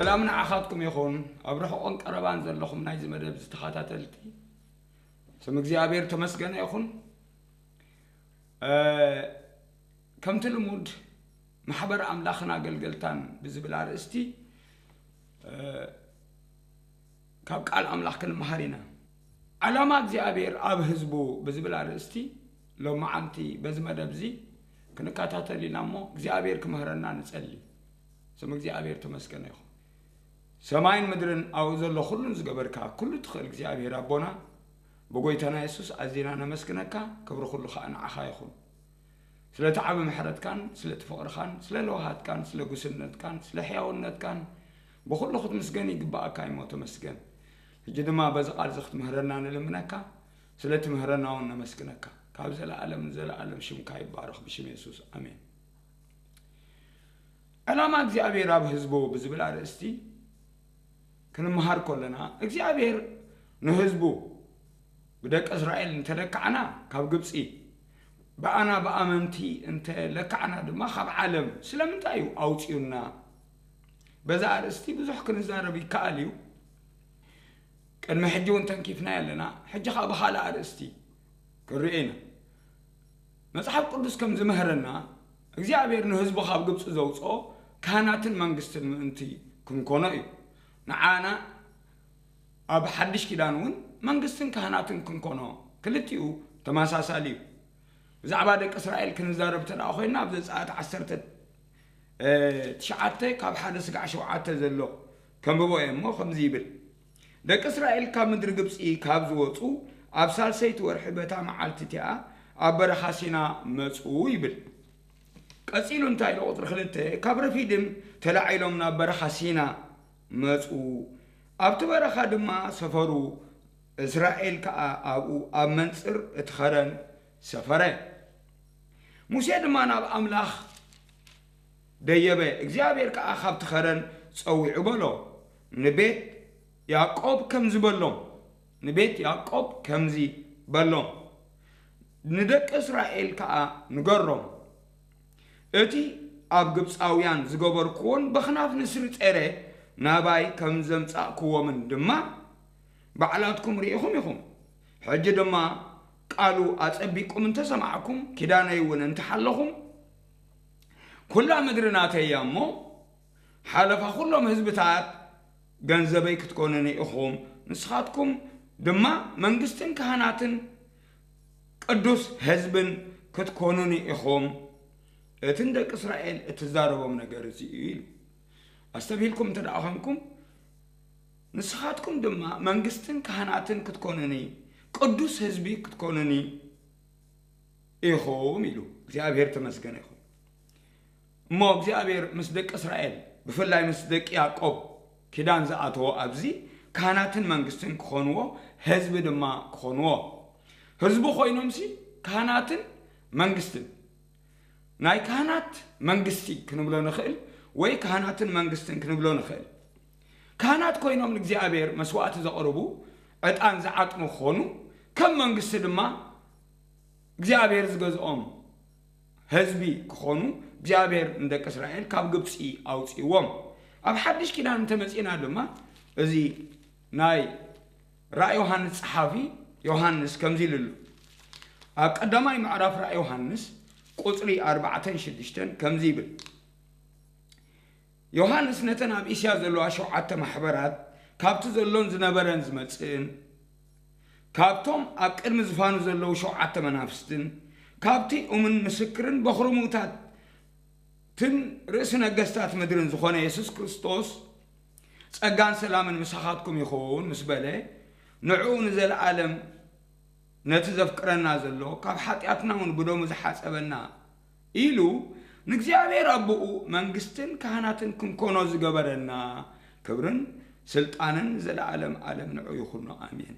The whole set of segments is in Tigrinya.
ሰላም ንዓኻትኩም ይኹን፣ ኣብ ርሑቕን ቀረባን ዘለኹም ናይዚ መደብ ዝተኸታተልቲ፣ ስም እግዚኣብሔር ተመስገነ ይኹን። እ፣ ከምቲ ልሙድ፣ ማሕበር ኣምላኽን ኣገልገልታን ብዝብል ኣርእስቲ፣ እ፣ ካብ ቃል ኣምላኽ ክንመሃር ኢና። ዓላማ እግዚኣብሔር ኣብ ህዝቡ ብዝብል ኣርእስቲ ሎማዓንቲ በዚ መደብ እዚ ክንከታተል ኢና እሞ እግዚኣብሔር ክምህረና ንጸሊ። ስም እግዚኣብሔር ተመስገነ ይኹን። ሰማይን ምድርን ኣብኡ ዘሎ ኩሉን ዝገበርካ ኩሉ ትኽእል እግዚኣብሔር ኣቦና ብጎይታና የሱስ ኣዚና ነመስግነካ። ክብሪ ኩሉ ከኣ ንዓኻ ይኹን። ስለቲ ዓቢ ምሕረትካን ስለቲ ፍቕርኻን ስለ ለውሃትካን ስለ ጉስነትካን ስለ ሕያውነትካን ብኹሉ ክትምስገን ይግባኣካ እሞ ተመስገን። ሕጂ ድማ በዚ ቃል እዚ ክትምህረና ንልምነካ። ስለ ትምህረና እውን ነመስግነካ። ካብ ዘለኣለም ንዘለኣለም ሽምካ ይባረኽ ብሽም የሱስ ኣሜን። ዕላማ እግዚኣብሔር ኣብ ህዝቡ ብዝብል ኣርእስቲ ክንመሃር ከለና እግዚኣብሔር ንህዝቡ ብደቂ እስራኤል እንተለካዕና ካብ ግብፂ ብኣና ብኣመንቲ እንተለካዕና ድማ ካብ ዓለም ስለምንታይ እዩ ኣውፅዩና? በዛ ኣርእስቲ ብዙሕ ክንዛረብ ይከኣል እዩ። ቅድሚ ሕጂ እውን ተንኪፍና ኣለና። ሕጂ ከዓ ብኻልእ ኣርእስቲ ክንርኢ ኢና። መጽሓፍ ቅዱስ ከም ዝምህረና እግዚኣብሔር ንህዝቡ ካብ ግብፂ ዘውፅኦ ካህናትን መንግስትን ምእንቲ ክንኮኖ እዩ። ንዓና ኣብ ሓድሽ ኪዳን እውን መንግስትን ካህናትን ክንኮኖ ክልቲኡ ተመሳሳሊ እዩ። ብዛዕባ ደቂ እስራኤል ክንዛረብ ተደኣ ኮይና ኣብ ዘጸኣት ዓሰርተ ትሽዓተ ካብ ሓደ ስጋዕ ሸውዓተ ዘሎ ከንብቦ እየ እሞ ከምዚ ይብል። ደቂ እስራኤል ካብ ምድሪ ግብፂ ካብ ዝወፁ ኣብ ሳልሰይቲ ወርሒ በታ መዓልቲ እቲኣ ኣብ በረኻ ሲና መፁ ይብል። ቀፂሉ እንታይ ኢሉ ቁፅሪ ክልተ፣ ካብ ረፊድም ተላዒሎም ናብ በረኻ ሲና መፁ። ኣብቲ በረኻ ድማ ሰፈሩ። እስራኤል ከዓ ኣብኡ ኣብ መንፅር እቲ ኸረን ሰፈረ። ሙሴ ድማ ናብ ኣምላኽ ደየበ፣ እግዚኣብሔር ከዓ ካብቲ ኸረን ጸዊዑ በሎ፣ ንቤት ያዕቆብ ከምዚ በሎም፣ ንቤት ያዕቆብ ከምዚ በሎም፣ ንደቂ እስራኤል ከዓ ንገሮም፣ እቲ ኣብ ግብፃውያን ዝገበርክዎን በኽናፍ ንስሪ ጸረ ናባይ ከም ዘምጻእክዎምን ድማ ባዕላትኩም ርኢኹም ኢኹም። ሕጂ ድማ ቃሉ ኣጸቢቕኩም እንተሰማዕኩም፣ ኪዳነይ እውን እንተሓለኹም፣ ኩላ ምድሪ ናተይ እያ እሞ፣ ሓለፋ ኩሎም ህዝብታት ገንዘበይ ክትኮኑኒ ኢኹም። ንስኻትኩም ድማ መንግስትን ካህናትን ቅዱስ ህዝብን ክትኮኑኒ ኢኹም። እቲ ንደቂ እስራኤል እትዛረቦም ነገር እዚ እዩ ኢሉ። ኣስተብሂልኩም እንተ ደኣ ኾንኩም፣ ንስኻትኩም ድማ መንግስትን ካህናትን ክትኮኑኒ፣ ቅዱስ ህዝቢ ክትኮኑኒ ኢኹም ኢሉ። እግዚኣብሔር ተመስገነ ይኹን። እሞ እግዚኣብሔር ምስ ደቂ እስራኤል፣ ብፍላይ ምስ ደቂ ያዕቆብ ኪዳን ዝኣተዎ ኣብዚ፣ ካህናትን መንግስትን ክኾንዎ፣ ህዝቢ ድማ ክኾንዎ። ህዝቢ ኮይኖምሲ ካህናትን መንግስትን፣ ናይ ካህናት መንግስቲ ክንብሎ ንኽእል፣ ወይ ካህናትን መንግስትን ክንብሎ ንኽእል። ካህናት ኮይኖም ንእግዚኣብሔር መስዋእቲ ዘቕርቡ፣ ዕጣን ዝዓጥኑ ክኾኑ፣ ከም መንግስቲ ድማ እግዚኣብሔር ዝገዝኦም ህዝቢ ክኾኑ እግዚኣብሔር ንደቂ እስራኤል ካብ ግብፂ ኣውፅእዎም። ኣብ ሓድሽ ኪዳን እንተመፂና ድማ፣ እዚ ናይ ራእይ ዮሃንስ ጸሓፊ ዮሃንስ ከምዚ ኢሉ ኣሎ። ኣብ ቀዳማይ ምዕራፍ ራእይ ዮሃንስ ቁጽሪ ኣርባዕተን ሽዱሽተን ከምዚ ይብል፣ ዮሃንስ ነተን ኣብ እስያ ዘለዋ ሸውዓተ ማሕበራት፣ ካብቲ ዘሎን ዝነበረን ዝመጽእን፣ ካብቶም ኣብ ቅድሚ ዝፋኑ ዘለዉ ሸውዓተ መናፍስትን፣ ካብቲ እሙን ምስክርን በኹሪ ምዉታትን ርእሲ ነገስታት ምድርን ዝኾነ የሱስ ክርስቶስ፣ ጸጋን ሰላምን ምሳኻትኩም ይኹን ምስ በለ፣ ንዕኡ ንዘለኣለም ነቲ ዘፍቅረና ዘሎ፣ ካብ ሓጢኣትና እውን ብደሙ ዝሓጸበና ኢሉ፣ ንእግዚኣብሔር ኣቦኡ መንግስትን ካህናትን ክንኮኖ ዝገበረና፣ ክብርን ስልጣንን ንዘለኣለም ኣለም ንዕኡ ይኹኖ። ኣሜን።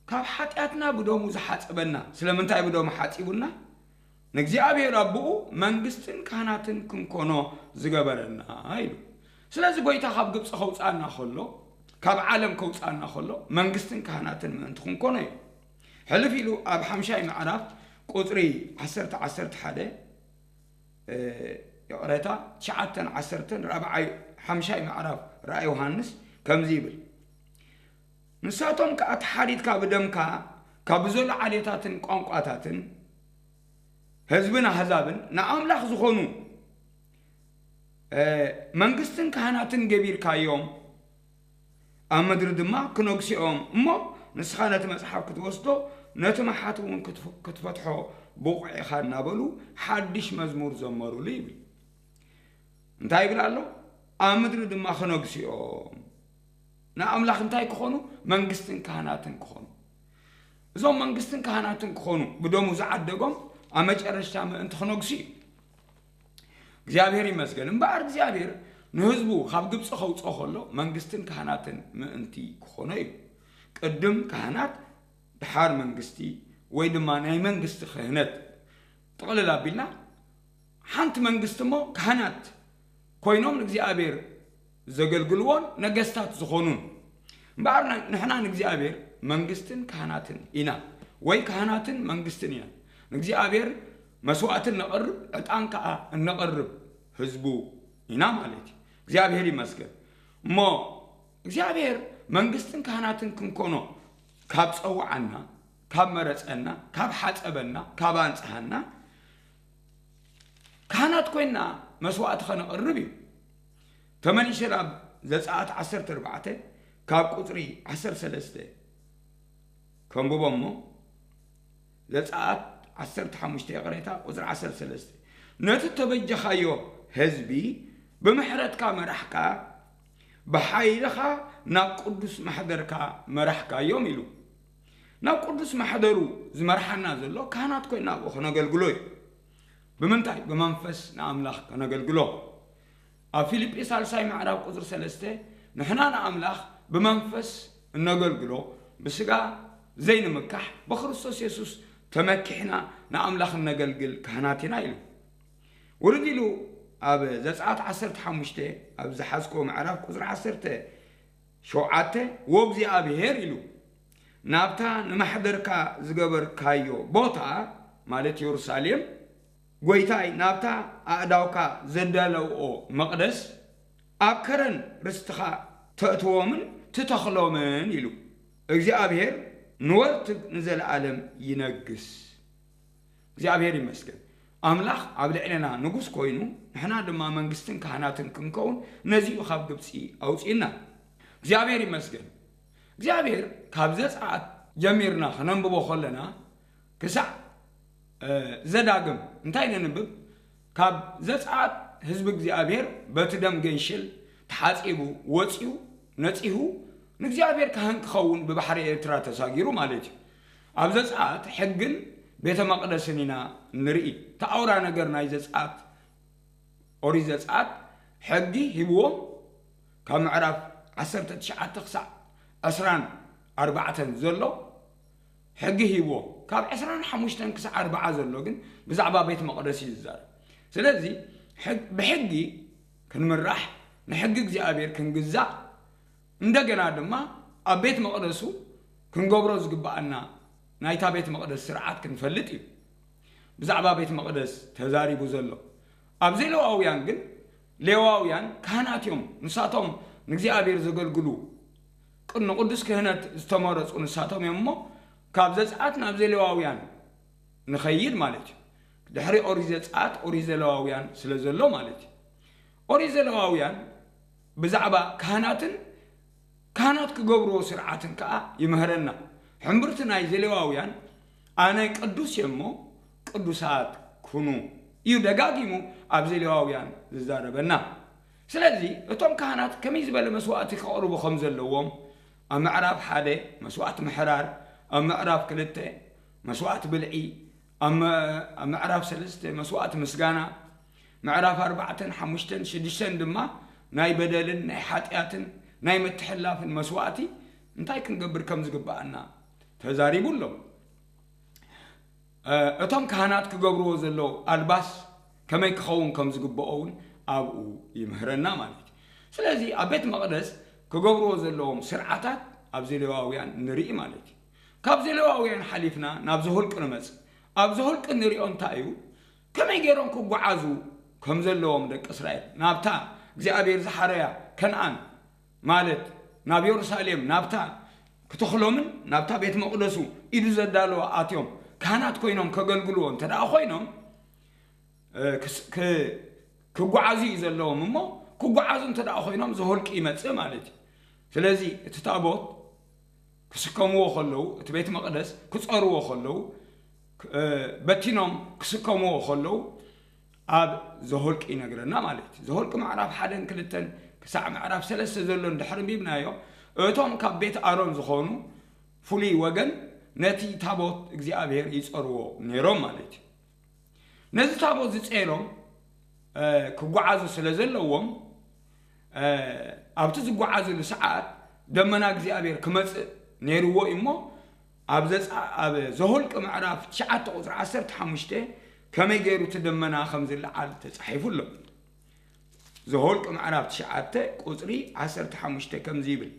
ካብ ሓጢኣትና ብደሙ ዝሓጸበና። ስለምንታይ ብደሙ ሓጺቡና? ንእግዚኣብሔር ኣቦኡ መንግስትን ካህናትን ክንኮኖ ዝገበረና ኢሉ። ስለዚ ጎይታ ካብ ግብጺ ከውጽኣና ከሎ፣ ካብ ዓለም ከውጽኣና ከሎ፣ መንግስትን ካህናትን ምእንቲ ክንኮኖ እዩ። ሕልፍ ኢሉ ኣብ ሓምሻይ ምዕራፍ ቁጽሪ ዓሰርተ፣ ዓሰርተ ሓደ፣ እ፣ ይቕሬታ፣ ትሽዓተን ዓሰርተን ራብዓይ ሓምሻይ ምዕራፍ ራእይ ዮሃንስ ከምዚ ይብል፣ ንሳቶም ከኣ ተሓሪድካ ብደምካ ካብ ብዘሎ ዓሌታትን ቋንቋታትን ህዝብን ኣህዛብን ንኣምላኽ ዝኾኑ መንግስትን ካህናትን ገቢርካዮም፣ ኣብ ምድሪ ድማ ክነግሱ እዮም። እሞ ንስኻ ነቲ መጽሓፍ ክትወስዶ፣ ነቲ መሓት እውን ክትፈትሖ ብቑዕ ኢኻ እናበሉ ሓድሽ መዝሙር ዘመሩሉ ይብል። እንታይ ይብል ኣሎ? ኣብ ምድሪ ድማ ክነግሱ እዮም። ንኣምላኽ እንታይ ክኾኑ? መንግስትን ካህናትን ክኾኑ። እዞም መንግስትን ካህናትን ክኾኑ ብደሙ ዝዓደጎም ኣብ መጨረሽታ ምእንቲ ክነግሱ እዩ። እግዚኣብሔር ይመስገን። እምበኣር እግዚኣብሔር ንህዝቡ ካብ ግብፂ ከውፅኦ ከሎ መንግስትን ካህናትን ምእንቲ ክኾኖ እዩ። ቅድም ካህናት፣ ድሓር መንግስቲ፣ ወይ ድማ ናይ መንግስቲ ክህነት። ጥቕልል ኣቢልና ሓንቲ መንግስቲ እሞ ካህናት ኮይኖም ንእግዚኣብሔር ዘገልግልዎን ነገስታት ዝኾኑን። እምበኣር ንሕና ንእግዚኣብሔር መንግስትን ካህናትን ኢና፣ ወይ ካህናትን መንግስትን ኢና። ንእግዚኣብሔር መስዋእትን ነቕርብ፣ ዕጣን ከዓ እነቕርብ ህዝቡ ኢና ማለት እዩ። እግዚኣብሔር ይመስገን። እሞ እግዚኣብሔር መንግስትን ካህናትን ክንኮኖ ካብ ጸውዓና፣ ካብ መረጸና፣ ካብ ሓጸበና፣ ካብ ኣንጽሃና፣ ካህናት ኮይና መስዋእቲ ከነቕርብ እዩ። ተመሊሰ ናብ ዘጸኣት ዓሰርተ ኣርባዕተ ካብ ቁጽሪ ዓሰርተ ሰለስተ ከንብቦ እሞ፣ ዘጸኣት ዓሰርተ ሓሙሽተ፣ ይቕሬታ፣ ቁጽሪ ዓሰርተ ሰለስተ፣ ነቲ ተበጀኻዮ ህዝቢ ብምሕረትካ መራሕካ፣ ብሓይልኻ ናብ ቅዱስ ማሕደርካ መራሕካዮም ኢሉ። ናብ ቅዱስ ማሕደሩ ዝመርሓና ዘሎ ካህናት ኮይና ኣብኡ ከነገልግሎ እዩ። ብምንታይ? ብመንፈስ ንኣምላኽ ከነገልግሎ። ኣብ ፊልጲ ሳልሳይ ምዕራፍ ቁጽሪ ሰለስተ፣ ንሕና ንኣምላኽ ብመንፈስ እነገልግሎ፣ ብስጋ ዘይንምካሕ፣ ብክርስቶስ የሱስ ተመኪሕና ንኣምላኽ እነገልግል ካህናት ኢና ኢሉ። ውርድ ኢሉ ኣብ ዘጸኣት ዓሰርተ ሓሙሽተ ኣብ ዝሓዝኮ ምዕራፍ ቁጽሪ ዓሰርተ ሸውዓተ፣ "ወእግዚኣብሔር" ኢሉ፣ "ናብታ ንማሕደርካ ዝገበርካዮ ቦታ" ማለት የሩሳሌም፣ "ጐይታይ፣ ናብታ ኣእዳውካ ዘዳለውኦ መቕደስ፣ ኣብ ከረን ርስትኻ ተእትዎምን ትተኽሎምን" ኢሉ። እግዚኣብሔር ንወርትግ ንዘለዓለም ይነግስ። እግዚኣብሔር ይመስገን። ኣምላኽ ኣብ ልዕሌና ንጉስ ኮይኑ፣ ንሕና ድማ መንግስትን ካህናትን ክንከውን ነዚኡ ካብ ግብጺ ኣውጺእና። እግዚኣብሔር ይመስገን። እግዚኣብሔር ካብ ዘጸኣት ጀሚርና ክነንብቦ ከለና ክሳዕ፣ እ፣ ዘዳግም እንታይ ነንብብ? ካብ ዘጸኣት ህዝቢ እግዚኣብሔር በቲ ደም ገንሽል ተሓጺቡ ወጺኡ ነጺሁ ንእግዚኣብሔር ካህን ክኸውን ብባሕሪ ኤርትራ ተሳጊሩ ማለት እዩ። ኣብ ዘጸኣት ሕግን ቤተ መቕደስን ኢና ንርኢ። እቲ ኣውራ ነገር ናይ ዘጸኣት፣ ኦሪት ዘጸኣት ሕጊ ሂብዎም፣ ካብ ምዕራፍ ዓሰርተ ትሽዓተ ክሳዕ ዕስራን ኣርባዕተን ዘሎ ሕጊ ሂብዎም። ካብ ዕስራን ሓሙሽተን ክሳዕ ኣርብዓ ዘሎ ግን ብዛዕባ ቤት መቕደስ እዩ ዝዛረብ። ስለዚ ሕግ-፣ ብሕጊ ክንምራሕ፣ ንሕጊ እግዚኣብሔር ክንግዛእ፣ እንደገና ድማ ኣብ ቤት መቕደሱ ክንገብሮ ዝግብኣና ናይታ ቤት መቕደስ ስርዓት ክንፈልጥ እዩ ብዛዕባ ቤት መቕደስ ተዛሪቡ ዘሎ። ኣብ ሌዋውያን ግን፣ ሌዋውያን ካህናት እዮም፣ ንሳቶም ንእግዚኣብሔር ዘገልግሉ፣ ቅን-፣ ንቅዱስ ክህነት ዝተመረጹ ንሳቶም እዮም እሞ፣ ካብ ዘጸኣት ናብ ሌዋውያን ንኸይድ ማለት እዩ። ድሕሪ ኦሪት ዘጸኣት ኦሪት ሌዋውያን ስለ ዘሎ ማለት እዩ። ኦሪት ሌዋውያን ብዛዕባ ካህናትን ካህናት ክገብርዎ ስርዓትን ከኣ ይምህረና። ሕምብርቲ ናይ ዘሌዋውያን፣ "ኣነ ቅዱስ እየ እሞ ቅዱሳት ኩኑ" እዩ ደጋጊሙ ኣብ ዘሌዋውያን ዝዛረበና። ስለዚ እቶም ካህናት ከመይ ዝበለ መስዋእቲ ከቕርቡ ከም ዘለዎም ኣብ ምዕራፍ ሓደ መስዋእቲ ምሕራር፣ ኣብ ምዕራፍ ክልተ መስዋእቲ ብልዒ፣ ኣብ መ-፣ ኣብ ምዕራፍ ሰለስተ መስዋእቲ ምስጋና፣ ምዕራፍ ኣርባዕተን ሓሙሽተን ሽዱሽተን ድማ ናይ በደልን ናይ ሓጢኣትን ናይ ምትሕልላፍን መስዋእቲ እንታይ ክንገብር ከም ዝግብኣና ተዛሪቡ ኣሎ። እ፣ እቶም ካህናት ክገብርዎ ዘለዉ ኣልባስ ከመይ ክኸውን ከም ዝግብኦ እውን ኣብኡ ይምህረና ማለት እዩ። ስለዚ ኣብ ቤት መቕደስ ክገብርዎ ዘለዎም ስርዓታት ኣብ ዘሌዋውያን ንርኢ ማለት እዩ። ካብ ዘሌዋውያን ሓሊፍና ናብ ዘኍልቁ ንመጽእ። ኣብ ዘኍልቁ ንሪኦ እንታይ እዩ? ከመይ ገይሮም ክጓዓዙ ከም ዘለዎም ደቂ እስራኤል ናብታ እግዚኣብሔር ዝሓረያ ከነኣን ማለት ናብ የሩሳሌም ናብታ ክተኽሎምን ናብታ ቤት መቕደሱ ኢዱ ዘዳለዋ ኣትዮም ካህናት ኮይኖም ከገልግልዎ እንተ ደኣ ኮይኖም ክጓዓዙ እዩ ዘለዎም እሞ ክጓዓዙ እንተ ደኣ ኮይኖም ዘሆልቂ ይመጽእ ማለት እዩ። ስለዚ እቲ ታቦት ክስከምዎ ከለዉ እቲ ቤት መቕደስ ክጸርዎ ከለዉ በቲኖም ክስከምዎ ከለዉ ኣብ ዘሆልቂ ይነግረና ማለት እዩ። ዘሆልቂ ምዕራፍ ሓደን ክልተን ክሳዕ ምዕራፍ ሰለስተ ዘሎ እንድሕር ኣንቢብናዮ እቶም ካብ ቤት ኣሮን ዝኾኑ ፍሉይ ወገን ነቲ ታቦት እግዚኣብሔር ይጸርዎ ነይሮም ማለት እዩ። ነዚ ታቦት ዝጸይሮም ክጓዓዙ ስለ ዘለዎም ኣብቲ ዝጓዓዙሉ ሰዓት ደመና እግዚኣብሔር ክመጽእ ነይርዎ እዩ እሞ ኣብ ዘጻ ኣብ ዘሆልቂ ምዕራፍ ትሽዓተ ቁጽሪ ዓሰርተ ሓሙሽተ ከመይ ገይሩ እቲ ደመና ከም ዝለዓል ተጻሒፉ ኣሎ። ዘሆልቂ ምዕራፍ ትሽዓተ ቁጽሪ ዓሰርተ ሓሙሽተ ከምዚ ይብል፣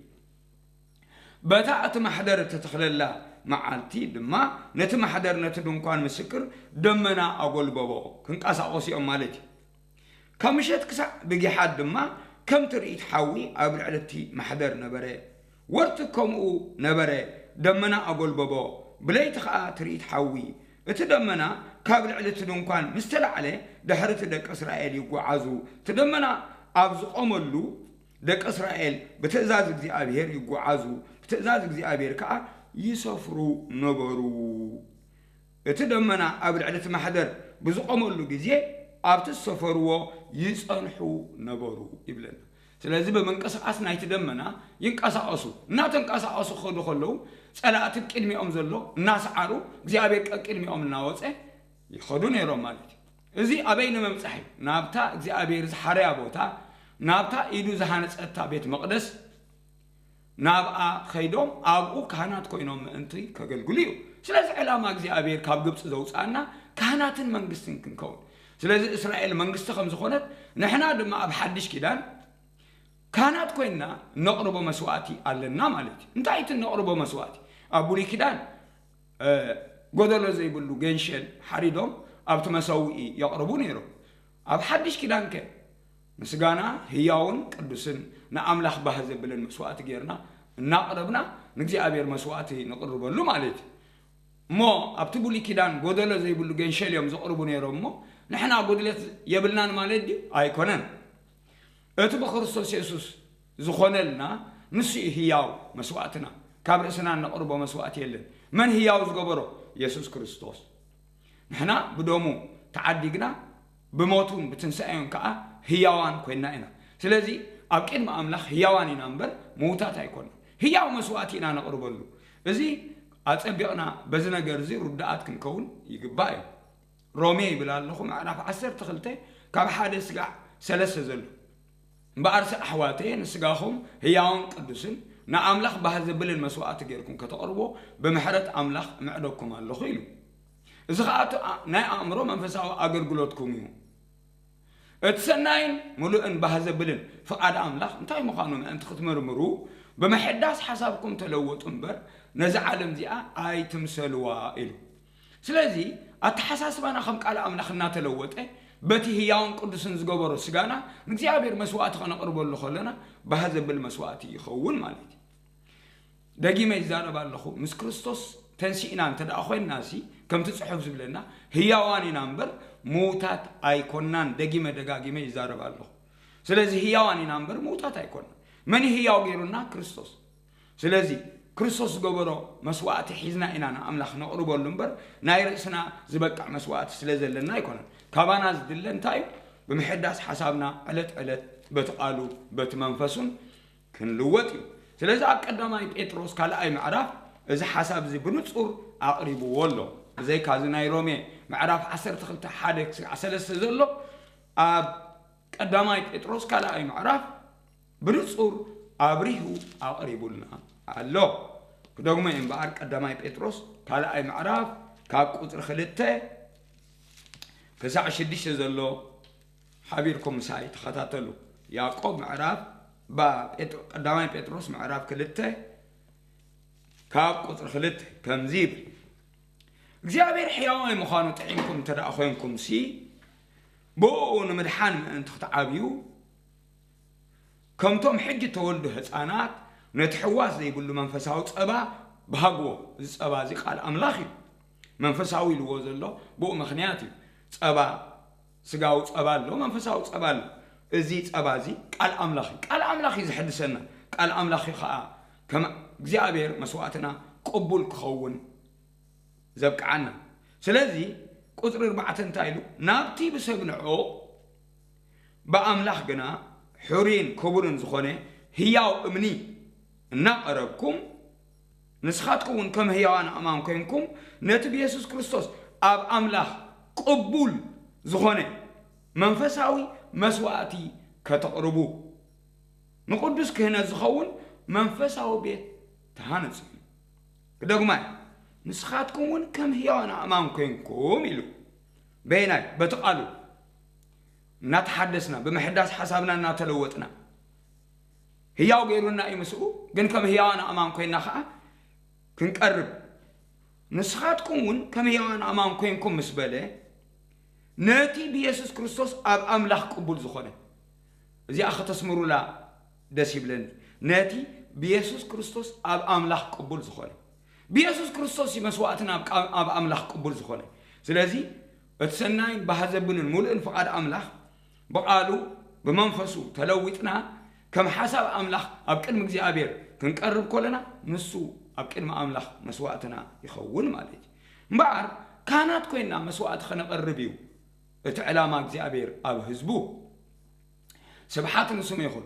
በታ እቲ ማሕደር እተተኽለላ መዓልቲ ድማ ነቲ ማሕደር ነቲ ድንኳን ምስክር ደመና ኣጎልበቦ። ክንቀሳቐሱ እዮም ማለት እዩ። ካብ ምሸት ክሳዕ ብጊሓት ድማ ከም ትርኢት ሓዊ ኣብ ልዕሊ እቲ ማሕደር ነበረ። ወርትግ ከምኡ ነበረ፣ ደመና ኣጎልበቦ፣ ብለይቲ ኸኣ ትርኢት ሓዊ። እቲ ደመና ካብ ልዕሊ እቲ ድንኳን ምስ ተላዕለ ድሕሪ እቲ ደቂ እስራኤል ይጓዓዙ። እቲ ደመና ኣብ ዝቖመሉ ደቂ እስራኤል ብትእዛዝ እግዚኣብሔር ይጓዓዙ፣ ብትእዛዝ እግዚኣብሔር ከኣ ይሰፍሩ ነበሩ። እቲ ደመና ኣብ ልዕሊ እቲ ማሕደር ብዝቖመሉ ግዜ ኣብቲ ዝሰፈርዎ ይጸንሑ ነበሩ ይብለና። ስለዚ ብምንቅስቓስ ናይቲ ደመና ይንቀሳቐሱ። እናተንቀሳቐሱ ክኸዱ ከለዉ ጸላእቲ ብቅድሚኦም ዘሎ እናሰዓሩ እግዚኣብሔር ቀቅድሚኦም እናወጸ ይኸዱ ነይሮም ማለት እዩ። እዚ ኣበይ ንምብጻሕ እዩ? ናብታ እግዚኣብሔር ዝሓረያ ቦታ፣ ናብታ ኢዱ ዝሃነጸታ ቤት መቕደስ ናብኣ ኸይዶም ኣብኡ ካህናት ኮይኖም ምእንቲ ከገልግሉ እዩ። ስለዚ ዕላማ እግዚኣብሔር ካብ ግብፂ ዘውፅኣና ካህናትን መንግስትን ክንከውን። ስለዚ እስራኤል መንግስቲ ከም ዝኾነት ንሕና ድማ ኣብ ሓድሽ ኪዳን ካህናት ኮይንና ነቕርቦ መስዋእቲ ኣለና ማለት እዩ። እንታይ እቲ ነቕርቦ መስዋእቲ? ኣብ ብሉይ ኪዳን ጎደሎ ዘይብሉ ገንሸል ሓሪዶም ኣብቲ መሰውኢ የቕርቡ ነይሮም። ኣብ ሓድሽ ኪዳንከ ንስጋና ህያውን ቅዱስን ንኣምላኽ ባህ ዘብልን መስዋእቲ ጌርና እናቕረብና ንእግዚኣብሔር መስዋእቲ ንቕርበሉ ማለት እዩ። እሞ ኣብቲ ብሉይ ኪዳን ጎደሎ ዘይብሉ ገንሸል እዮም ዘቕርቡ ነይሮም እሞ ንሕና ጉድለት የብልናን ማለት ድዩ? ኣይኮነን። እቲ ብክርስቶስ የሱስ ዝኾነልና ንሱ እዩ ህያው መስዋእትና። ካብ ርእስና እነቕርቦ መስዋእቲ የለን። መን ህያው ዝገበሮ? የሱስ ክርስቶስ። ንሕና ብደሙ ተዓዲግና ብሞቱን ብትንሳኤን ከዓ ህያዋን ኮይና ኢና። ስለዚ ኣብ ቅድሚ ኣምላኽ ህያዋን ኢና እምበር ምውታት ኣይኮና። ህያው መስዋእቲ ኢና ነቕርበሉ። እዚ ኣጸቢቕና በዚ ነገር እዚ ርዱኣት ክንከውን ይግባእ እዩ። ሮሜ ይብል ኣለኹ ምዕራፍ ዓሰርተ ክልተ ካብ ሓደ ስጋዕ ሰለስተ ዘሎ። እምበኣርሲ ኣሕዋተየ ንስጋኹም ህያውን ቅዱስን ንኣምላኽ ባህ ዘብልን መስዋእቲ ጌርኩም ከተቕርቦ ብምሕረት ኣምላኽ እምዕደኩም ኣለኹ ኢሉ። እዚ ኸኣ እቲ ኣ- ናይ ኣእምሮ መንፈሳዊ ኣገልግሎትኩም እዩ። እቲ ሰናይን ምሉእን ባህ ዘብልን ፍቓድ ኣምላኽ እንታይ ምዃኑ ምእንቲ ክትምርምሩ ብምሕዳስ ሓሳብኩም ተለወጡ እምበር ነዚ ዓለም እዚኣ ኣይትምሰልዋ ኢሉ። ስለዚ ኣተሓሳስባና ከም ቃል ኣምላኽ እናተለወጠ በቲ ህያውን ቅዱስን ዝገበሮ ስጋና ንእግዚኣብሔር መስዋእቲ ከነቕርበሉ ከለና ባህ ዘብል መስዋእቲ ይኸውን ማለት እዩ። ደጊመ ይዛረብ ኣለኹ፣ ምስ ክርስቶስ ተንሲእና እንተ ደኣ ኮይንና ሲ ከምቲ ጽሑፍ ዝብለና ህያዋን ኢና እምበር ምውታት ኣይኮናን። ደጊመ ደጋጊመ ይዛረብ ኣለኹ። ስለዚ ህያዋን ኢና እምበር ምውታት ኣይኮናን። መን ህያው ገይሩና? ክርስቶስ። ስለዚ ክርስቶስ ዝገበሮ መስዋእቲ ሒዝና ኢና ንኣምላኽ ነቕርበሉ እምበር ናይ ርእስና ዝበቅዕ መስዋእቲ ስለ ዘለና ኣይኮነን። ካባና ዝድለ እንታይ እዩ? ብምሕዳስ ሓሳብና ዕለት ዕለት በቲ ቃሉ በቲ መንፈሱን ክንልወጥ እዩ። ስለዚ ኣብ ቀዳማይ ጴጥሮስ ካልኣይ ምዕራፍ እዚ ሓሳብ እዚ ብንጹር ኣቕሪብዎ ኣሎ። ብዘይካ እዚ ናይ ሮሜ ምዕራፍ ዓሰርተ ክልተ ሓደ ክሳዕ ሰለስተ ዘሎ ኣብ ቀዳማይ ጴጥሮስ ካልኣይ ምዕራፍ ብንጹር ኣብሪሁ ኣቕሪቡልና ኣሎ። ክደግሞ እየ እምበኣር ቀዳማይ ጴጥሮስ ካልኣይ ምዕራፍ ካብ ቁጽሪ ክልተ ክሳዕ ሽዱሽተ ዘሎ ሓቢርኩም ምሳይ ተኸታተሉ። ያዕቆብ ምዕራፍ ባ- ጴጥ- ቀዳማይ ጴጥሮስ ምዕራፍ ክልተ ካብ ቁጽሪ ክልተ ከምዚ ይብል፣ እግዚኣብሔር ሕያዋይ ምዃኑ ጥዒምኩም እንተ ደኣ ኮይንኩም ሲ ብእኡ ንምድሓን ምእንቲ ክትዓብዩ ከምቶም ሕጂ ተወልዱ ህፃናት ነቲ ሕዋስ ዘይብሉ መንፈሳዊ ፀባ ብሃግዎ። እዚ ፀባ እዚ ቃል ኣምላኽ እዩ። መንፈሳዊ ኢልዎ ዘሎ ብኡ ምኽንያት እዩ። ፀባ፣ ስጋዊ ፀባ ኣሎ፣ መንፈሳዊ ፀባ ኣሎ። እዚ ፀባ እዚ ቃል ኣምላኽ እዩ። ቃል ኣምላኽ እዩ ዝሕድሰና። ቃል ኣምላኽ እዩ ከዓ ከም እግዚኣብሔር መስዋእትና ቅቡል ክኸውን ዘብቅዓና። ስለዚ ቁፅሪ ኣርባዕተ እንታይ ኢሉ? ናብቲ ብሰብ ንዑቕ ብኣምላኽ ግና ሕሩይን ክቡርን ዝኾነ ህያው እምኒ እናቐረብኩም፣ ንስኻትኩም እውን ከም ህያዋን ኣእማን ኮይንኩም ነቲ ብየሱስ ክርስቶስ ኣብ ኣምላኽ ቅቡል ዝኾነ መንፈሳዊ መስዋእቲ ከተቕርቡ፣ ንቅዱስ ክህነት ዝኸውን መንፈሳዊ ቤት ተሃነጹ። ክደግማ እየ፣ ንስኻትኩም እውን ከም ህያዋን ኣእማን ኮይንኩም ኢሉ። በየናይ? በቲ ቃሉ እናተሓደስና፣ ብምሕዳስ ሓሳብና እናተለወጥና፣ ህያው ገይሩና እዩ ምስኡ። ግን ከም ህያዋን ኣእማን ኮይንና ከዓ ክንቀርብ፣ ንስኻትኩም እውን ከም ህያዋን ኣእማን ኮይንኩም ምስ በለ፣ ነቲ ብየሱስ ክርስቶስ ኣብ ኣምላኽ ቅቡል ዝኾነ፣ እዚኣ ከተስምሩላ ደስ ይብለኒ። ነቲ ብየሱስ ክርስቶስ ኣብ ኣምላኽ ቅቡል ዝኾነ፣ ብየሱስ ክርስቶስ እዩ መስዋእትና ኣብ ቃ-፣ ኣብ ኣምላኽ ቅቡል ዝኾነ። ስለዚ እቲ ሰናይን ባህ ዘብልን ምሉእን ፍቓድ ኣምላኽ ብቓሉ ብመንፈሱ ተለዊጥና፣ ከም ሓሳብ ኣምላኽ ኣብ ቅድሚ እግዚኣብሔር ክንቀርብ ከለና፣ ንሱ ኣብ ቅድሚ ኣምላኽ መስዋእትና ይኸውን ማለት እዩ። እምበኣር ካህናት ኮይንና መስዋእቲ ከነቐርብ እዩ እቲ ዕላማ እግዚኣብሔር ኣብ ህዝቡ። ስብሓት ንስሙ ይኹን፣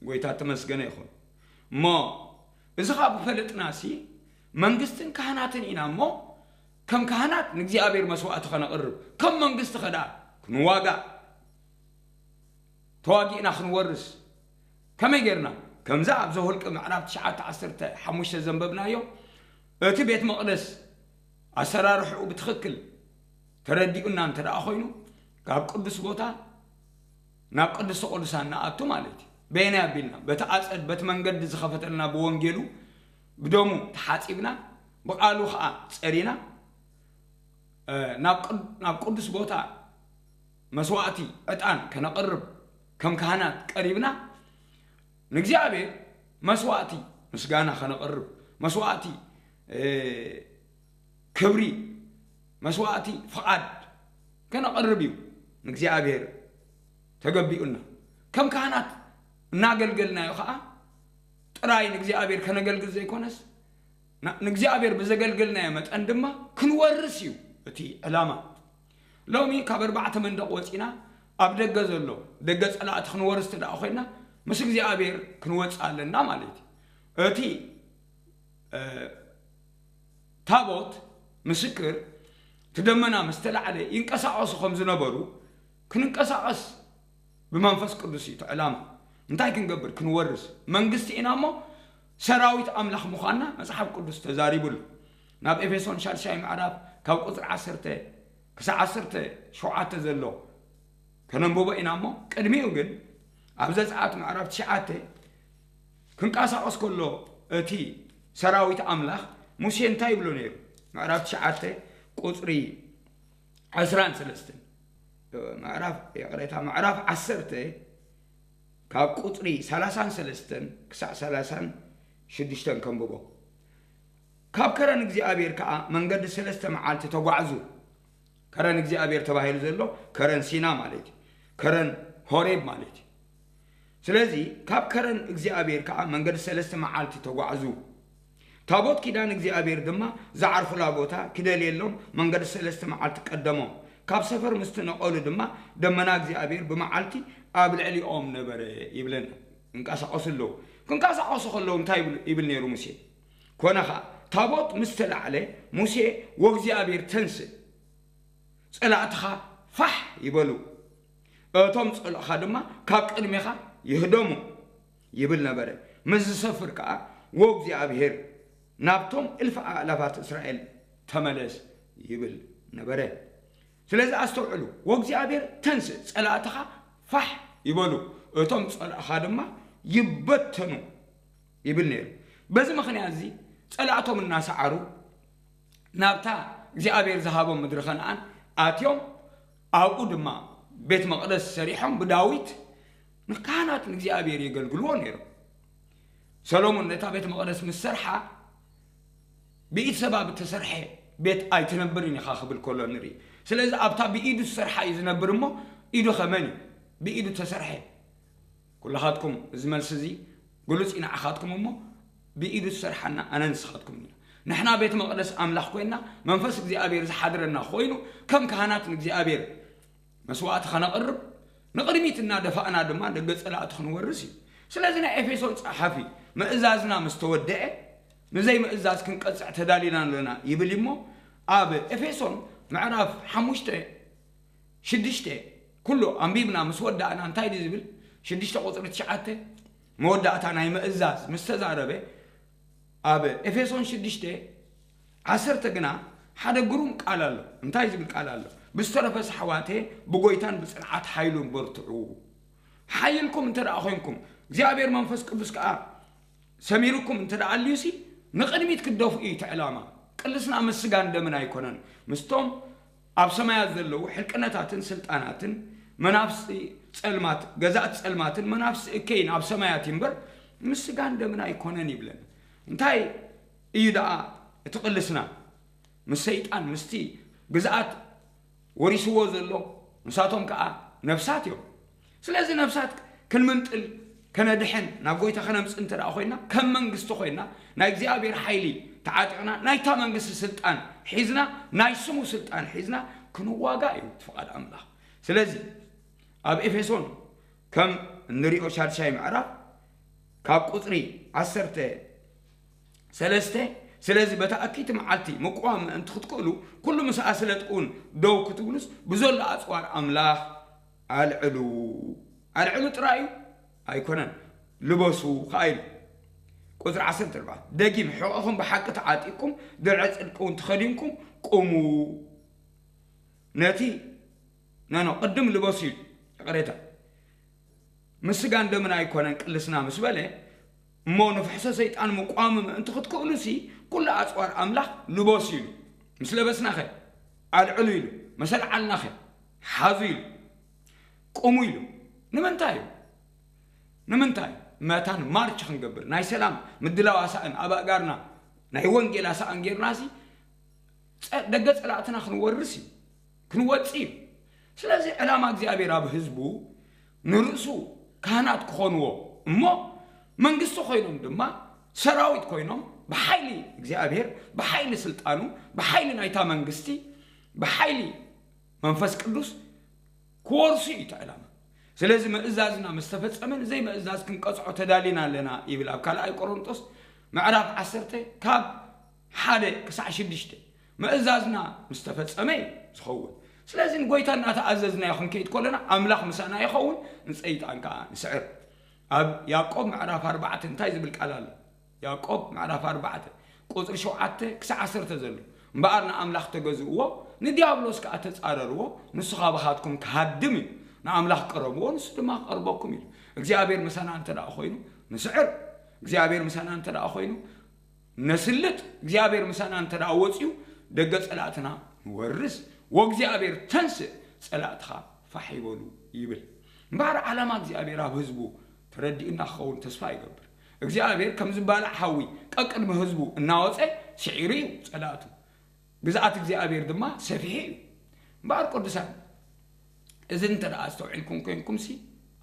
ጎይታ ተመስገነ ይኹን። እሞ እዚ ኻብ ፈለጥናሲ፣ መንግስትን ካህናትን ኢና እሞ፣ ከም ካህናት ንእግዚኣብሔር መስዋእቲ ኸነቕርብ፣ ከም መንግስቲ ኸ ደኣ ክንዋጋእ፣ ተዋጊእና ክንወርስ ከመይ ጌርና? ከምዛ ኣብ ዘኍልቍ ምዕራፍ ትሽዓተ ዓሰርተ ሓሙሽተ ዘንበብናዮ፣ እቲ ቤት መቕደስ ኣሰራርሕኡ ብትኽክል ተረዲኡና እንተ ደኣ ኾይኑ፣ ካብ ቅዱስ ቦታ ናብ ቅድስተ ቅዱሳን ንኣቱ ማለት እዩ። በየናይ ኣቢልና? በቲ ኣጸድ፣ በቲ መንገዲ ዝኸፈተልና ብወንጌሉ፣ ብደሙ ተሓጺብና፣ ብቓሉ ኸኣ ጸሪና፣ እ፣ ናብ ቅድ-፣ ናብ ቅዱስ ቦታ መስዋእቲ ዕጣን ከነቕርብ ከም ካህናት ቀሪብና፣ ንእግዚኣብሔር መስዋእቲ ምስጋና ከነቕርብ፣ መስዋእቲ፣ እ፣ ክብሪ፣ መስዋእቲ ፍቓድ ከነቕርብ እዩ ንእግዚኣብሔር ተገቢኡና። ከም ካህናት እናገልገልናዮ ኸዓ ጥራይ ንእግዚኣብሔር ከነገልግል ዘይኮነስ፣ ና-፣ ንእግዚኣብሔር ብዘገልገልናዮ መጠን ድማ ክንወርስ እዩ እቲ ዕላማ። ሎሚ ካብ ኣርባዕተ መንደቕ ወጺና ኣብ ደገ ዘሎ፣ ደገ ጸላእቲ ክንወርስ እንተ ደኣ ኮይንና፣ ምስ እግዚኣብሔር ክንወጽእ ኣለና ማለት እዩ። እቲ፣ እ፣ ታቦት ምስክር፣ እቲ ደመና ምስ ተላዕለ ይንቀሳቐሱ ከም ዝነበሩ፣ ክንንቀሳቐስ ብመንፈስ ቅዱስ እዩ እቲ ዕላማ። እንታይ ክንገብር? ክንወርስ። መንግስቲ ኢና እሞ ሰራዊት ኣምላኽ ምዃንና መጽሓፍ ቅዱስ ተዛሪቡሉ። ናብ ኤፌሶን ሻድሻይ ምዕራፍ ካብ ቁጽሪ ዓሰርተ ክሳዕ ዓሰርተ ሸውዓተ ዘሎ ከነንብቦ ኢና እሞ፣ ቅድሚኡ ግን ኣብ ዘጸኣት ምዕራፍ ትሽዓተ ክንቀሳቐስ ከሎ እቲ ሰራዊት ኣምላኽ ሙሴ እንታይ ይብሎ ነይሩ? ምዕራፍ ትሽዓተ ቁጽሪ ዕስራን ሰለስተን፣ ምዕራፍ፣ ይቕሬታ፣ ምዕራፍ ዓሰርተ ካብ ቁጽሪ ሰላሳን ሰለስተን ክሳዕ ሰላሳን ሽዱሽተን ከንብቦ። ካብ ከረን እግዚኣብሔር ከኣ መንገዲ ሰለስተ መዓልቲ ተጓዕዙ። ከረን እግዚኣብሔር ተባሂሉ ዘሎ ከረን ሲና ማለት እዩ። ከረን ሆሬብ ማለት እዩ። ስለዚ ካብ ከረን እግዚኣብሔር ከኣ መንገዲ ሰለስተ መዓልቲ ተጓዕዙ። ታቦት ኪዳን እግዚኣብሔር ድማ ዝዓርፉላ ቦታ ክደልየሎም መንገዲ ሰለስተ መዓልቲ ቀደሞም። ካብ ሰፈር ምስ ተነቐሉ ድማ ደመና እግዚኣብሔር ብመዓልቲ ኣብ ልዕሊኦም ነበረ ይብለና። ይንቀሳቐሱ ኣለዉ። ክንቀሳቐሱ ከለዉ እንታይ ይብል፣ ይብል ነይሩ ሙሴ? ኮነ ኸኣ ታቦት ምስ ተላዕለ ሙሴ ወእግዚኣብሔር ተንስእ፣ ጸላእትኻ ፋሕ ይበሉ፣ እቶም ጸልኡኻ ድማ ካብ ቅድሜኻ ይህደሙ ይብል ነበረ። ምስ ዝሰፍር ከኣ ወእግዚኣብሔር ናብቶም እልፊ ኣእላፋት እስራኤል ተመለስ ይብል ነበረ። ስለዚ ኣስተውዕሉ፣ ወእግዚኣብሔር ተንስእ፣ ጸላእትኻ ፋሕ ይበሉ፣ እቶም ጸላእኻ ድማ ይበተኑ ይብል ነይሩ። በዚ ምኽንያት እዚ ጸላእቶም እናሰዓሩ ናብታ እግዚኣብሔር ዝሃቦም ምድሪ ከነኣን ኣትዮም፣ ኣብኡ ድማ ቤት መቕደስ ሰሪሖም ብዳዊት ንካህናት ንእግዚኣብሔር የገልግልዎ ነይሮም። ሰሎሞን ነታ ቤተ መቕደስ ምስ ሰርሓ፣ ብኢድ ሰብ ኣብ እተሰርሐ ቤት ኣይትነብርን ኢኻ ክብል ከሎ ንርኢ። ስለዚ ኣብታ ብኢዱ ዝሰርሓ እዩ ዝነብር እሞ፣ ኢዱ ኸመን እዩ? ብኢዱ ተሰርሐ። ኩላኻትኩም እዚ መልሲ እዚ ግሉጽ እዩ ንዓኻትኩም እሞ፣ ብኢዱ ዝሰርሓና ኣነ ንስኻትኩም ኢና። ንሕና ቤት መቕደስ ኣምላኽ ኮይና፣ መንፈስ እግዚኣብሔር ዝሓድረና ኮይኑ፣ ከም ካህናት ንእግዚኣብሔር መስዋዕቲ ኸነቕርብ፣ ንቕድሚት እናደፋእና ድማ ደገ ጸላእቲ ክንወርስ እዩ። ስለዚ ናይ ኤፌሶን ጸሓፊ፣ ምእዛዝና ምስ ተወደአ፣ ንዘይምእዛዝ ክንቀጽዕ ተዳሊና ኣለና ይብል እሞ፣ ኣብ ኤፌሶን ምዕራፍ ሓሙሽተ ሽዱሽተ ኩሉ ኣንቢብና ምስ ወዳእና እንታይ ድዩ ዝብል? ሽዱሽተ ቁጽሪ ትሽዓተ መወዳእታ ናይ ምእዛዝ ምስ ተዛረበ፣ ኣብ ኤፌሶን ሽዱሽተ ዓሰርተ ግና ሓደ ግሩም ቃል ኣሎ። እንታይ ዝብል ቃል ኣሎ? "ብዝተረፈስ ኣሕዋቴ ብጎይታን ብጽንዓት ሓይሉን በርትዑ። ሓይልኩም እንተ ደኣ ኮይንኩም፣ እግዚኣብሔር መንፈስ ቅዱስ ከኣ ሰሚርኩም እንተ ደኣ ኣልዩሲ፣ ንቕድሚት ክትደፍኡ እዩ እቲ ዕላማ። ቅልስና ምስ ስጋን ደምን ኣይኮነን። ምስቶም ኣብ ሰማያት ዘለዉ ሕልቅነታትን ስልጣናትን መናፍስቲ ጸልማት፣ ገዛእቲ ጸልማትን መናፍስቲ እከይን ኣብ ሰማያት እዩ እምበር፣ ምስ ስጋን ደምን ኣይኮነን" ይብለና። እንታይ እዩ ደኣ እቲ ቅልስና? ምስ ሰይጣን፣ ምስቲ ግዝኣት ወሪስዎ ዘሎ፣ ንሳቶም ከኣ ነፍሳት እዮም። ስለዚ ነፍሳት ክንምንጥል፣ ከነድሕን፣ ናብ ጎይታ ከነምጽእ እንተ ደኣ ኮይና፣ ከም መንግስቲ ኮይና፣ ናይ እግዚኣብሔር ሓይሊ ተዓጢቕና፣ ናይታ መንግስቲ ስልጣን ሒዝና፣ ናይ ስሙ ስልጣን ሒዝና ክንዋጋእ እዩ እቲ ፍቓድ ኣምላኽ። ስለዚ ኣብ ኤፌሶን ከም እንሪኦ ሻድሻይ ምዕራፍ ካብ ቁጽሪ ዓሰርተ ሰለስተ፣ ስለዚ በታ ኣኪቲ መዓልቲ ምቅዋም ምእንቲ ክትክእሉ፣ ኩሉ ምስ ኣስለጥኩን ደው ክትብሉስ፣ ብዘሎ ኣጽዋር ኣምላኽ ኣልዕሉ። ኣልዕሉ ጥራይ እዩ ኣይኮነን፣ ልበሱ ከኣ ኢሉ። ቁጽሪ ዓሰርተ ኣርባዕተ፣ ደጊም ሕቐኹም ብሓቂ ተዓጢቅኩም፣ ድርዒ ጽድቂ እውን ተኸዲንኩም ቁሙ። ነቲ፣ ኖ፣ ኖ፣ ቅድም ልበሱ ኢሉ። ይቕሬታ። ምስ ስጋን ደምን ኣይኮነን ቅልስና ምስ በለ፣ እሞ ንፍሕሶ ሰይጣን ምቋሚ ምእንቲ ክትክእሉሲ፣ ኩሉ ኣጽዋር ኣምላኽ ልበሱ ኢሉ። ምስ ለበስናኸ? ኣልዕሉ ኢሉ። መሰል ዓልናኸ? ሓዙ ኢሉ። ቁሙ ኢሉ። ንምንታይ እዩ? ንምንታይ? መታን ማርች ክንገብር፣ ናይ ሰላም ምድላው ኣሳእን ኣብ ኣእጋርና፣ ናይ ወንጌል ኣሳእን ጌርናሲ፣ ጸ-፣ ደገ ጸላእትና ክንወርስ እዩ፣ ክንወጽእ እዩ። ስለዚ ዕላማ እግዚኣብሔር ኣብ ህዝቡ ንርእሱ ካህናት ክኾንዎ እሞ መንግስቲ ኮይኖም ድማ ሰራዊት ኮይኖም ብሓይሊ እግዚኣብሔር፣ ብሓይሊ ስልጣኑ፣ ብሓይሊ ናይታ መንግስቲ፣ ብሓይሊ መንፈስ ቅዱስ ክወርሱ እዩ እቲ ዕላማ። ስለዚ ምእዛዝና ምስ ተፈጸመ ንዘይምእዛዝ ክንቀጽዖ ተዳሊና ኣለና ይብል ኣብ ካልኣይ ቆሮንጦስ ምዕራፍ ዓሰርተ ካብ ሓደ ክሳዕ ሽዱሽተ። ምእዛዝና ምስ ተፈጸመ እዩ ዝኸውን። ስለዚ ንጎይታ እናተኣዘዝናዮ ክንከይድ ከለና ኣምላኽ ምሳና ይኸውን፣ ንጸይጣን ከኣ ንስዕር። ኣብ ያዕቆብ ምዕራፍ ኣርባዕተ እንታይ ዝብል ቃል ኣሎ? ያዕቆብ ምዕራፍ ኣርባዕተ ቁጽሪ ሸውዓተ ክሳዕ ዓሰርተ ዘሎ። እምበኣር ንኣምላኽ ተገዝእዎ፣ ንዲያብሎስ ከኣ ተጻረርዎ፣ ንሱ ካባኻትኩም ክሃድም እዩ። ንኣምላኽ ቅረብዎ፣ ንሱ ድማ ክቐርበኩም እዩ። እግዚኣብሔር ምሳና እንተ ደኣ ኮይኑ ንስዕር፣ እግዚኣብሔር ምሳና እንተ ደኣ ኮይኑ ነስልጥ፣ እግዚኣብሔር ምሳና እንተ ደኣ ወጺኡ ደገ ጸላእትና ንወርስ። "ወእግዚኣብሔር ተንስእ፣ ጸላእትኻ ፋሕ ይበሉ" ይብል። እምበኣር ዓላማ እግዚኣብሔር ኣብ ህዝቡ ተረዲኡና ክኸውን ተስፋ ይገብር። እግዚኣብሔር ከም ዝባላዕ ሓዊ ቀቅድሚ ህዝቡ እናወጸ ስዒሩ እዩ ጸላእቱ። ግዝኣት እግዚኣብሔር ድማ ሰፊሑ እዩ። እምበኣር ቅዱሳን፣ እዚ እንተ ደኣ ኣስተውዒልኩም ኮይንኩምሲ፣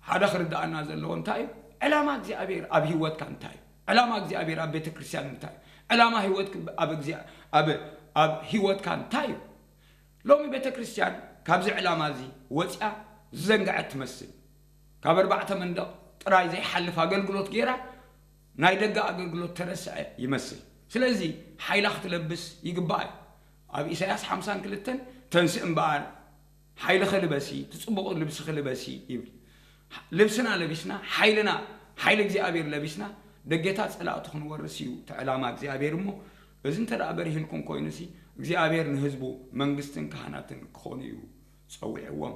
ሓደ ክርድኣና ዘለዎ እንታይ እዩ? ዕላማ እግዚኣብሔር ኣብ ህይወትካ እንታይ እዩ? ዕላማ እግዚኣብሔር ኣብ ቤተ ክርስቲያን እንታይ እዩ? ዕላማ ህይወትክ ኣብ እግዚኣብ-፣ ኣብ፣ ኣብ ህይወትካ እንታይ እዩ? ሎሚ ቤተ ክርስቲያን ካብዚ ዕላማ እዚ ወጺኣ ዝዘንግዐት ትመስል። ካብ ኣርባዕተ መንደቕ ጥራይ ዘይሓልፍ ኣገልግሎት ገይራ ናይ ደገ ኣገልግሎት ተረስዐ ይመስል። ስለዚ ሓይላ ክትለብስ ይግባእ እዩ። ኣብ ኢሳያስ ሓምሳን ክልተን "ተንስእ እምበኣር ሓይልኺ ልበሲ፣ እቲ ጽቡቕ ልብስኺ ልበሲ" ይብል። ልብስና ለቢስና፣ ሓይልና፣ ሓይሊ እግዚኣብሔር ለቢስና፣ ደጌታት ጸላእቱ ክንወርስ እዩ እቲ ዕላማ እግዚኣብሔር። እሞ እዚ እንተ ደኣ በሪህልኩም ኮይኑሲ፣ እግዚኣብሔር ንህዝቡ መንግስትን ካህናትን ክኾኑ እዩ ጸዊዕዎም።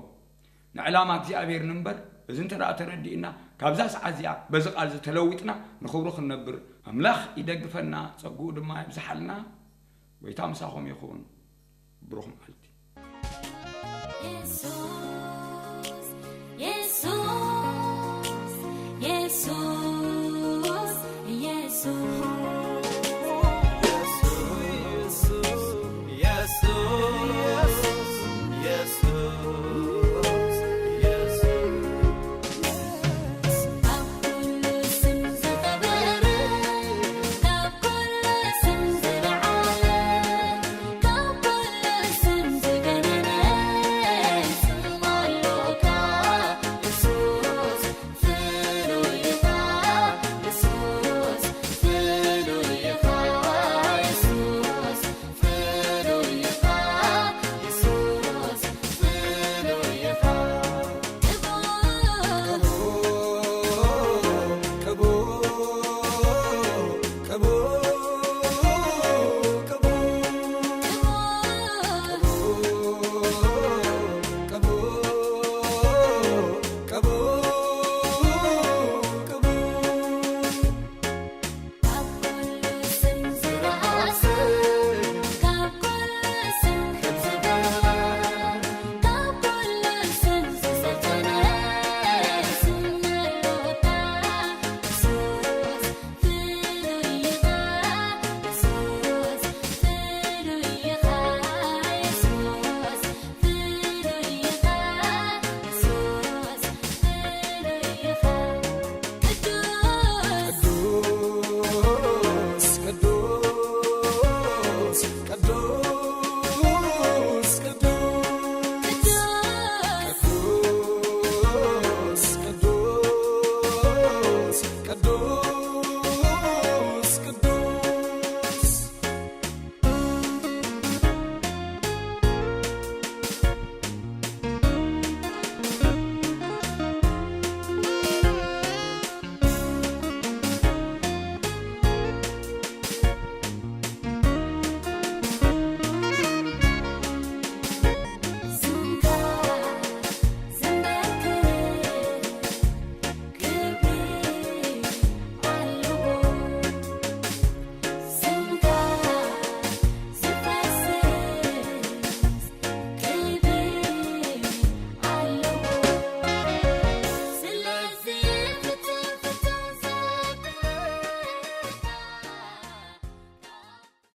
ንዕላማ እግዚኣብሔር ንንበር፣ እዚ እንተ ደኣ ተረዲእና፣ ካብዛ ሰዓት እዚኣ በዚ ቃል እዚ ተለዊጥና ንኽብሩ ክንነብር ኣምላኽ ይደግፈና፣ ጸግኡ ድማ የብዝሓልና። ጎይታ ምሳኹም ይኹን። ብሩኽ መዓልቲ።